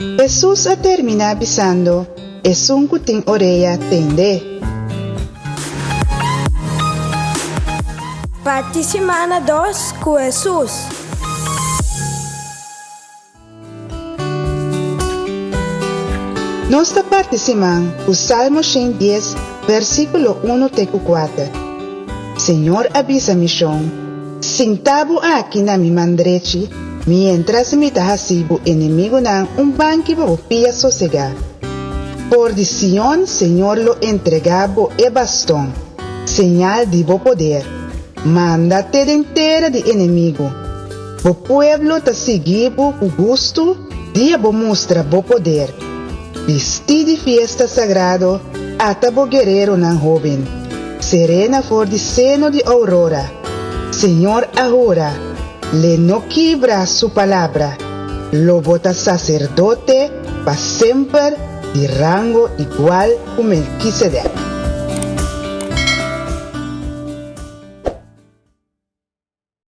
Hesus a terminá bisando, Esun ku tin orea, tende. Parti simana dos ku Hesus. Nos ta parti siman ku Salmo 110, versíkulo unu te ku kuater. Señor a bisa mi shon, Sinta bo aki na mi man drechi, miéntras mi ta hasi bo enemigunan un banki pa bo pia sosegá. For di Sion Señor lo entregá bo e baston, señal di bo poder. Manda te den tera di enemigu. Bo pueblo ta sigui bo ku gustu dia bo mustra bo poder. Bistí di fiesta sagrado ata bo guereronan hóben. Serena for di seno di ourora. Señor a hura, L'e no kibra su palabra. Lo bo ta saserdote pa semper di rango igual ku Melkisedek.